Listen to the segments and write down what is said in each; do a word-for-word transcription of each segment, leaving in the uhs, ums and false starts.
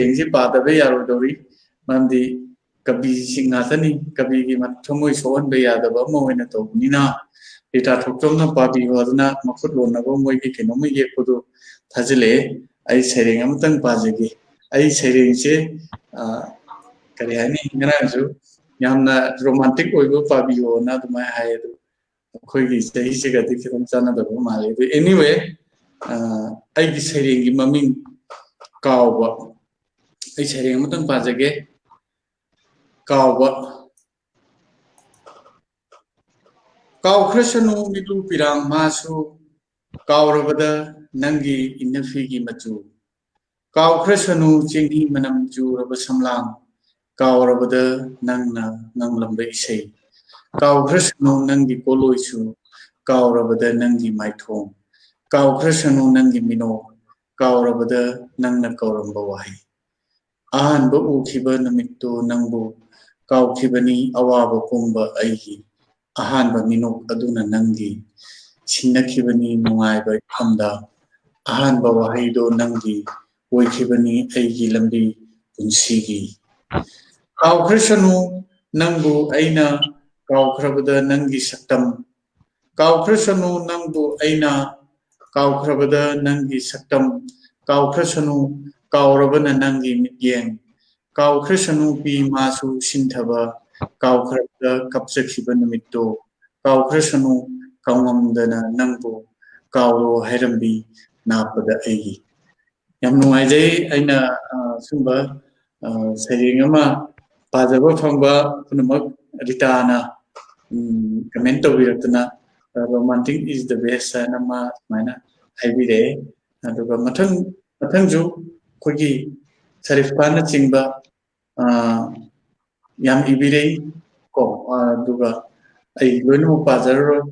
ꯁꯩꯔꯦꯡꯁꯤ ꯄꯥꯗꯕ ꯌꯥꯔꯣꯏꯗꯧꯔꯤ꯫ ꯃꯔꯝꯗꯤ ꯀꯕꯤꯁꯤꯡ ꯉꯥꯛꯇꯅꯤ꯫ ꯀꯕꯤꯒꯤ ꯃ-, ꯊꯃꯣꯏ ꯁꯣꯛꯍꯟꯕ ꯌꯥꯗꯕ ꯑꯃ ꯑꯣꯏꯅ ꯇꯧꯕꯅꯤꯅ, ꯔꯤꯇꯥ ꯊꯣꯛꯆꯣꯝꯅ ꯄꯥꯕꯤꯌꯨ ꯍꯥꯏꯗꯨꯅ ꯃꯈꯨꯠ ꯂꯣꯟꯅꯕ ꯃꯣꯏꯒꯤ ꯀꯩꯅꯣꯝꯃ ꯌꯦꯛꯄꯗꯨ ꯊꯥꯖꯤꯜꯂꯛꯑꯦ꯫ ꯑꯩ ꯁꯩꯔꯦꯡ ꯑꯃꯇꯪ ꯄꯥꯖꯒꯦ꯫ ꯑꯩ ꯁꯩꯔꯦꯡꯁꯦ, ꯑ, ꯀꯔꯤ ꯍꯥꯏꯅꯤ, ꯉꯔꯥꯡꯁꯨ ꯌꯥꯝꯅ ꯔꯣꯃꯥꯟꯇꯤꯛ ꯑꯣꯏꯕ ꯄꯥꯕꯤꯌꯣꯅ ꯑꯗꯨꯃꯥꯏꯅ ꯍꯥꯏ꯫ ꯑꯗꯨ ꯑꯩꯈꯣꯏꯒꯤ ꯆꯍꯤꯁꯤꯒꯗꯤ ꯈꯤꯇꯪ ꯆꯥꯟꯅꯗꯕ ꯃꯥꯜꯂꯦ꯫ ꯑꯗꯨ anyway, ꯑ, ꯑꯩꯒꯤ ꯁꯩꯔꯦꯡꯒꯤ ꯃꯃꯤꯡ ꯀꯥꯎꯕ꯫ ꯑꯩ ꯁꯩꯔꯦꯡ ꯑꯃꯇꯪ ꯄꯥꯖꯒꯦ꯫ ꯀꯥꯎꯕ꯫ ꯀꯥꯎꯈ꯭ꯔꯁꯅꯨ ꯃꯤꯠꯂꯨ ꯄꯤꯔꯥꯡ ꯃꯥꯁꯨ, ꯀꯥꯎꯔꯕꯗ ꯅꯪꯒꯤ ꯏꯟꯅꯐꯤꯒꯤ ꯃꯆꯨ꯫ ꯀꯥꯎꯈ꯭ꯔꯁꯅꯨ ꯆꯦꯡꯍꯤ ꯃꯅꯝ ꯆꯨꯔꯕ ꯁꯝꯂꯥꯡ, ꯀꯥꯎꯔꯕꯗ ꯅꯪꯅ ꯉꯪꯂꯝꯕ ꯏꯁꯩ꯫ ꯀꯥꯎꯈ꯭ꯔꯁꯅꯨ ꯅꯪꯒꯤ ꯄꯣꯠꯂꯣꯏꯁꯨ, ꯀꯥꯎꯔꯕꯗ ꯅꯪꯒꯤ ꯃꯥꯏꯊꯣꯡ꯫ ꯀꯥꯎꯈ꯭ꯔꯁꯅꯨ ꯅꯪꯒꯤ ꯃꯤꯅꯣꯛ, ꯀꯥꯎꯔꯕꯗ ꯅꯪꯅ ꯀꯧꯔꯝꯕ ꯋꯥꯍꯩ꯫ ꯑꯍꯥꯟꯕ ꯎꯈꯤꯕ ꯅꯨꯃꯤꯠꯇꯨ ꯅꯪꯕꯨ ꯀꯥꯎꯈꯤꯕꯅꯤ, ꯑꯋꯥꯕ ꯄꯨꯝꯕ ꯑꯩꯒꯤ꯫ ꯑꯍꯥꯟꯕ ꯃꯤꯅꯣꯛ ꯑꯗꯨꯅ ꯅꯪꯒꯤ꯫ ꯁꯤꯡꯅꯈꯤꯕꯅꯤ ꯅꯨꯡꯉꯥꯏꯕ ꯏꯐꯝꯗ꯫ ꯑꯍꯥꯟꯕ ꯋꯥꯍꯩꯗꯣ ꯅꯪꯒꯤ꯫ ꯑꯣꯏꯈꯤꯕꯅꯤ ꯑꯩꯒꯤ ꯂꯝꯕꯤ ꯄꯨꯟꯁꯤꯒꯤ꯫ ꯀꯥꯎꯈ꯭ꯔꯁꯅꯨ ꯅꯪꯕꯨ ꯑꯩꯅ, ꯀꯥꯎꯈ꯭ꯔꯕꯗ ꯅꯪꯒꯤ ꯁꯛꯇꯝ꯫ ꯀꯥꯎꯈ꯭ꯔꯁꯅꯨ ꯅꯪꯕꯨ ꯑꯩꯅ, ꯀꯥꯎꯈ꯭ꯔꯕꯗ ꯅꯪꯒꯤ ꯁꯛꯇꯝ꯫ ꯀꯥꯎꯈ꯭ꯔꯁꯅꯨ, ꯀꯥꯎꯔꯕꯅ ꯅꯪꯒꯤ ꯃꯤꯠꯌꯦꯡ꯫ ꯀꯥꯎꯈ꯭ꯔꯁꯅꯨ ꯄꯤ ꯃꯥꯁꯨ ꯁꯤꯟꯊꯕ, ꯀꯥꯎꯈ꯭ꯔꯕꯗ ꯀꯞꯆꯈꯤꯕ ꯅꯨꯃꯤꯠꯇꯣ꯫ ꯀꯥꯎꯈ꯭ꯔꯁꯅꯨ ꯀꯥꯎꯉꯝꯗꯅ ꯅꯪꯕꯨ, ꯀꯥꯎꯔꯣ ꯍꯥꯏꯔꯝꯕꯤ ꯅꯥꯞꯄꯗ ꯑꯩꯒꯤ꯫ ꯌꯥꯝ ꯅꯨꯡꯉꯥꯏꯖꯩ꯫ ꯑꯩꯅ, ꯑ, ꯁꯨꯝꯕ, ꯑ, ꯁꯩꯔꯦꯡ ꯑꯃ ꯄꯥꯖꯕ ꯐꯪꯕ ꯄꯨꯝꯅꯃꯛ ꯔꯤꯇꯥꯅ, ꯎꯝ, comment ꯇꯧꯕꯤꯔꯛꯇꯅ, ꯑ, "Romantic is the best" ꯍꯥꯏꯅ ꯃꯥ ꯁꯨꯃꯥꯏꯅ ꯍꯥꯏꯕꯤꯔꯛꯑꯦ꯫ ꯑꯗꯨꯒ ꯃꯊꯪ, ꯃꯊꯪꯁꯨ ꯑꯩꯈꯣꯏꯒꯤ ꯁꯔꯤꯐ ꯈꯥꯟꯅꯆꯤꯡꯕ, ꯑ, ꯌꯥꯝ ꯏꯕꯤꯔꯛꯏ ꯀꯣ꯫ ꯑ, ꯑꯗꯨꯒ ꯑꯩ ꯂꯣꯏꯅꯃꯛ ꯄꯥꯖꯔꯔꯣꯏ꯫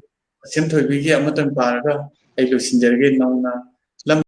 ꯑꯁꯦꯝ ꯊꯣꯏꯕꯤꯒꯤ ꯑꯃꯇꯪ ꯄꯥꯔꯒ ꯑꯩ ꯂꯣꯏꯁꯤꯟꯖꯔꯒꯦ꯫ ꯅꯧꯅ